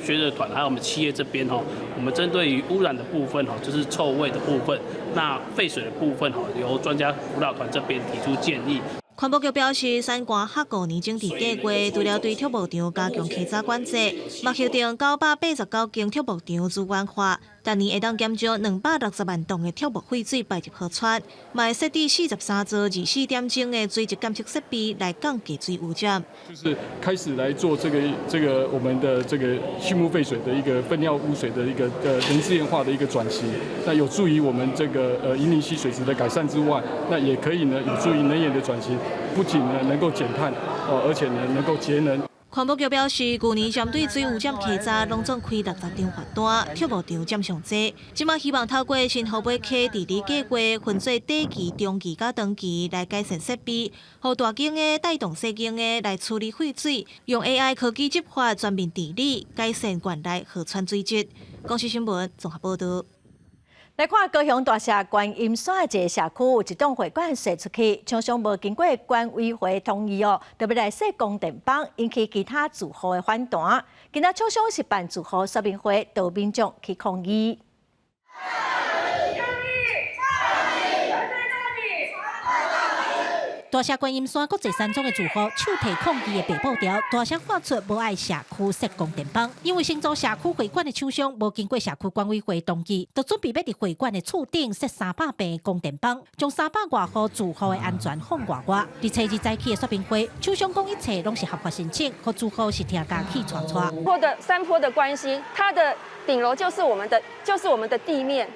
學者團還有我們企業這邊哈，我們針對於污染的部分哈，就是臭味的部分，那廢水的部分哈，由專家輔導團這邊提出建議。環保局表示，產官學5年整治計劃，除了對畜牧場加強稽查管制，嘛核定989間畜牧場資源化，逐年會當減少260萬噸的畜牧廢水排入河川，嘛會設置43座24點鐘的水質監測設備來降低水污染。就是開始來做這個我們的這個畜牧廢水的一個糞尿污水的一個能資源化的一個轉型，那有助於我們這個雲林溪水質的改善之外，那也可以呢有助於能源的轉型。不僅呢能夠減碳，哦，而且呢能夠節能。環保局表示，舊年針對水污染稽查，攏總開60張罰單，鐵幕場佔上濟。這馬希望透過新河尾溪治理計劃，分做短期、中期佮長期來改善設備，予大間的帶動細間的來處理廢水，用 AI 科技執法全面治理，改善縣內河川水質。公視新聞綜合報導。來看高雄大社觀音山一个社區有一棟會館踅出去，廠商無經過管委會同意哦，就欲來設光電板，引起其他住戶的反彈。今仔廠商是辦住戶說明會，著民眾去抗議。大社觀音山國際山莊的住戶手提抗議的白布條，大聲喊出無愛社區設光電板，因為承租社區會館的廠商無經過社區管委會同意，就準備欲佇會館的厝頂設300平光電板，將300外戶住戶的安全放外外。佇初二早起的說明會，廠商講一切攏是合法申請，予住戶是聽甲氣喘喘。坡的山坡的關係，它的頂樓就是我們的，就是我們的地面。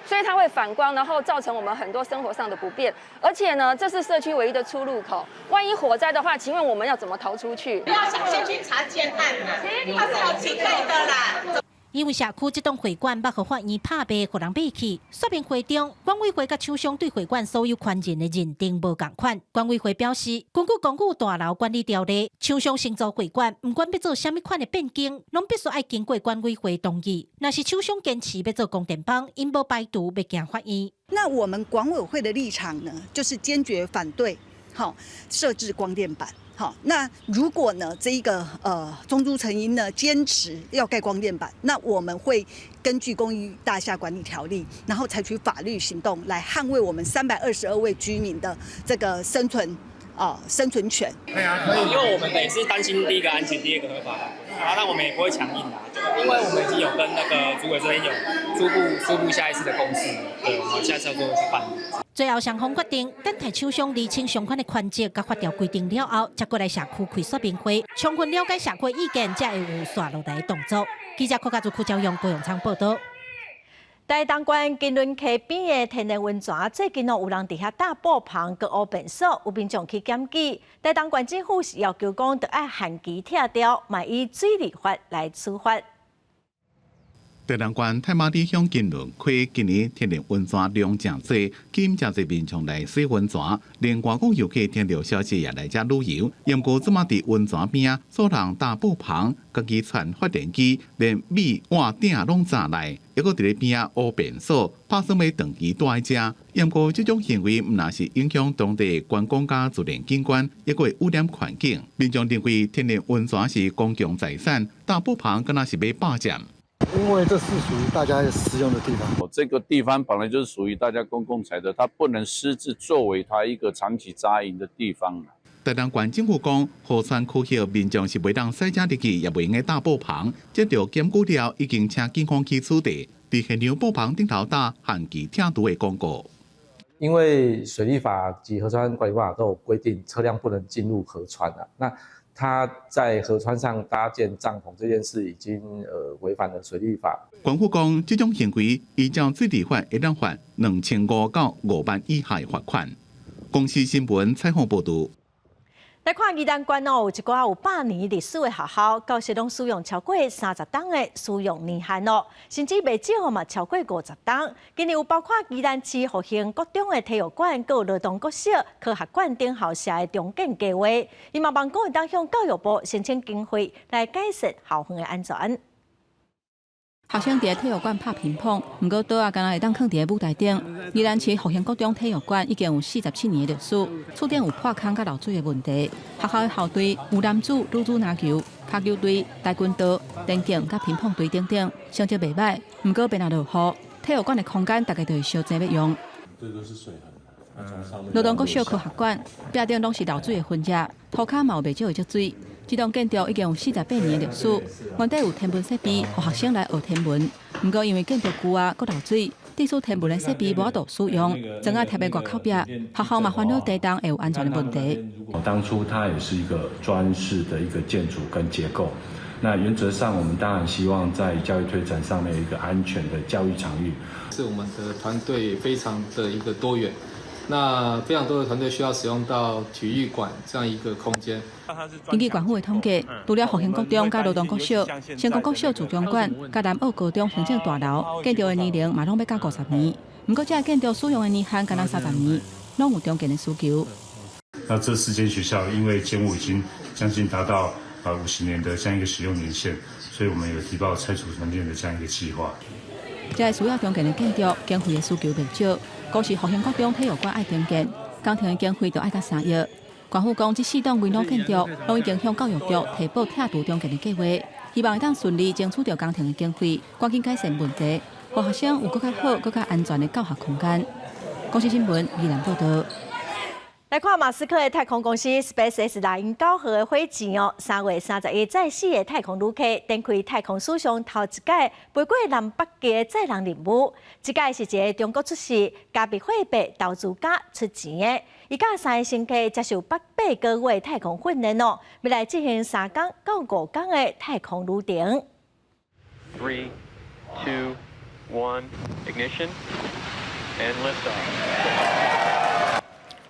所以它會反光，然後造成我們很多生活上的不便。而且呢，這是社區唯一的出入口，萬一火災的話，請問我們要怎麼逃出去？不要想先去查建案啦，它是有經費的啦。因為社區這棟會館欲予法院拍賣，予人買去。說明會中，管委會佮廠商對會館所有權人的認定無仝款。管委會表示，根據公寓大樓管理條例，廠商承租會館，毋管欲做啥物款的變更，攏必須愛經過管委會同意。若是廠商堅持欲做光電板，𪜶無排除欲行法院。那我們管委會的立場呢，就是堅決反對，好設置光電板。好，那如果呢，這一個中租成營呢堅持要蓋光電板，那我們會根據公寓大廈管理條例，然後採取法律行動來捍衛我們322位居民的這個生存生存權。對啊，可以，因為我們也是擔心第一個安全，第二個合法。啊，那我們也不會強硬啦，因為我們已經有跟那個主委這邊有初步下一次的共識，對，我們下次要做去辦。最後雙方決定，等待廠商釐清相關的權責佮法條規定了後，才過來社區開說明會，充分了解社區意見，才會有紲落來的動作。記者柯家祖、柯昭勇、高永昌報導。台東縣金崙溪邊的天然溫泉，最近哦有人佇遐搭布棚、閣烏便所，有民眾去檢舉。台東縣政府是要求講，著愛限期拆掉，嘛依水利法來處罰。台東縣太馬里鄉金崙溪今年天然溫泉量誠濟，吸引誠濟民眾來洗溫泉，連外國遊客聽著消息也來遮旅遊。毋過這馬佇溫泉邊仔，做人搭布棚，家己串發電機，連米碗鼎攏紮來，猶閣佇咧邊仔烏便所，拍算欲長期蹛佇遮。毋過這種行為毋但是影響當地觀光佮自然景觀，猶閣會污染環境。民眾認為天然溫泉是公共財產，搭布棚敢若是欲霸佔。因為這是屬於大家使用的地方，這個地方本來就是屬於大家公共財的，它不能私自作為它一個長期紮營的地方。台東縣政府講，河川區域民眾是袂當駛車入去，也袂用得搭布棚。接著檢舉了，已經請警方去取締，佇現場布棚頂頭打限期拆除的廣告。因為水利法及河川管理辦法都有規定，車輛不能進入河川啊。那他在河川上搭建帳篷這件事已經違反了水利法。縣府講，這種行為依照水利法會當罰2500到5萬以下的罰款。公視新聞採訪報導。來看宜蘭縣哦，有一寡有100年歷史的學校，到時攏使用超過30冬的使用年限哦，甚至袂少嘛超過50冬。今年有包括宜蘭市復興國中的體育館、閣有羅東國小科學館等校舍的重建計劃，伊嘛望講會當向教育部申請經費來改善校園的安全。學生佇體育館拍乒乓，毋過桌仔敢若會當囥佇舞台頂。宜蘭市復興國中體育館已經有47年的歷史，厝頂有破空佮漏水的問題。學校的校隊有男子、女子籃球、跤球隊、跆拳道、田徑佮乒乓隊等等，成績袂䆀。毋過變若落雨，體育館的空間大家就會相爭欲用。這都是水痕。羅東國小科學館壁頂攏是漏水的痕跡，塗跤嘛有袂少的積水。這棟建築已經有48年的歷史，原底有天文設備，予學生來學天文。毋過因為建築舊啊，閣漏水，致使天文的設備無法度使用，磚仔貼佇外口壁，學校嘛煩惱地動會有安全的問題。當初它也是一個磚式的一個建築跟結構，那原則上我們當然希望在教育推展上面有一個安全的教育場域。是我們的團隊非常的一個多元。那非常多的團隊需要使用到體育館這樣一個空間。根據縣府的統計，除了復興國中佮勞動國小、成功國小自強館、佮南澳高中行政大樓建築的年齡嘛，攏欲到50年。毋過，這个建築使用的年限敢若30年，攏有重建的需求。那這四間學校因為建物已經將近達到50年的這樣一個使用年限，所以我們有提報拆除重建的這樣一個計劃。這个需要重建的建築，經費的需求袂少，光是復興國中體育館愛重建，工程的經費就愛到3億。縣府講，這四棟危老建築，攏已經向教育局提報拆除重建的計劃，希望會當順利爭取著工程的經費，趕緊改善問題，予學生有閣較好、閣較安全的教學空間。公視新聞，宜蘭報導。來看馬斯克的太空公司 SpaceX 獵鷹9號的火箭哦，3月31載四个太空旅客展開太空史上頭一擺飛過南北極的載人任務。這擺是一个中國出世、加密貨幣投資家出錢的，伊佮三个乘客接受8個月太空訓練哦，欲來進行3工到5工的太空旅程。 Three, two, one, ignition, and liftoff.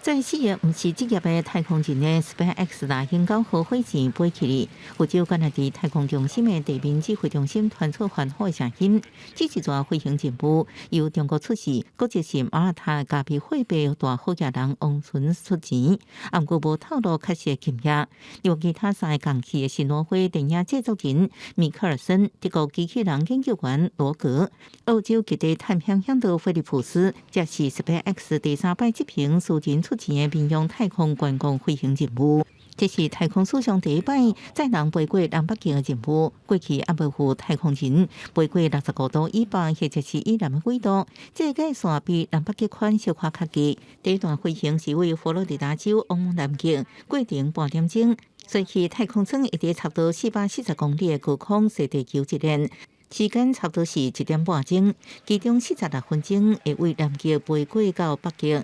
載四个毋是職業的太空人的 SpaceX 獵鷹9號火箭飛起去，佛州甘迺迪太空中心的地面指揮中心傳出歡呼的聲音。這一逝飛行任務由中國出世、國籍是馬耳他加密貨幣大好額人王存出錢，毋過無透露確實的金額。另外，其他三个共去的是挪威電影製作人米克爾森、德國機器人研究員羅格、澳洲極地探險嚮導菲利普斯。這是 SpaceX 第三擺執行私人出錢的民用太空觀光飛行任務，這是太空史上第一擺載人飛過南北極的任務。過去猶無予太空人飛過65度以北或者是以南的緯度，這個界線比南北極圈小可較低。第一段飛行是對佛羅里達州往南極，過程半點鐘，隨去太空艙會佇差不多440公里的高空踅地球一輪。時間差不多是1點半鐘，其中46分鐘會對南極飛過到北極。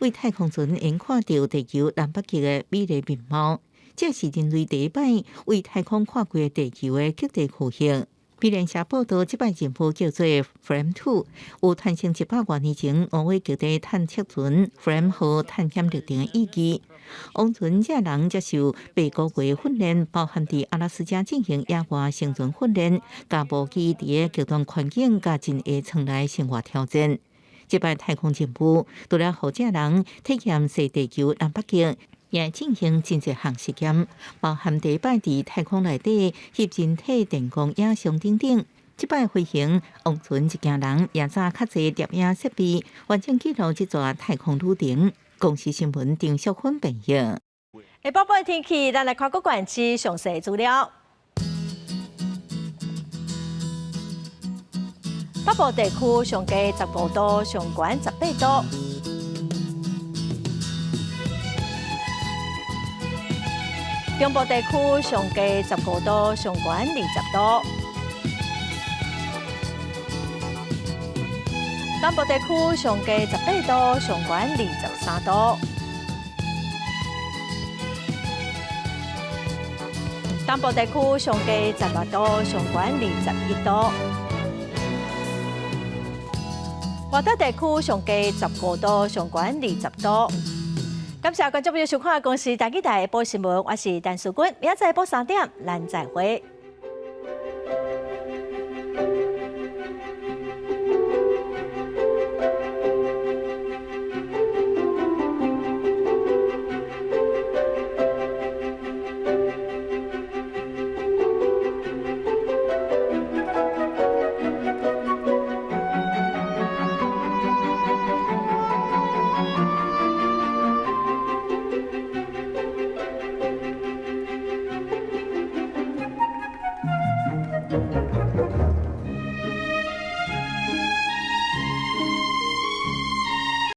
對太空船會看著地球南北極的美麗面貌，這是人類第一擺對太空看過地球的極地區域。美聯社報導，這擺任務叫做 Fram 2，有傳承100多年前挪威極地探測船 Fram 號探險歷程的意義。王存這人接受8個月訓練，包含佇阿拉斯加進行野外生存訓練，佮無機佇个極端環境佮真下艙內生活挑戰。這擺太空任務，除了予這人體驗踅地球南北極，也進行真濟項實驗，包含第一擺佇太空內底翕人體電光影像等等。這擺飛行，王存一行人也載較濟攝影設備，完整記錄這逝太空旅程。公視新聞丁淑芬編譯。下晡的天氣，咱來看各縣市詳細資料。北部地區上低15度，上懸18度。中部地區上低15度，上懸20度。南部地區上低18度，上懸23度。東部地區上低16度，上懸21度。外島地區上低15度，上懸20度。感謝觀眾朋友收看《公視台語台》下晡新聞，我是陳淑君，明仔載下晡3點，咱再會。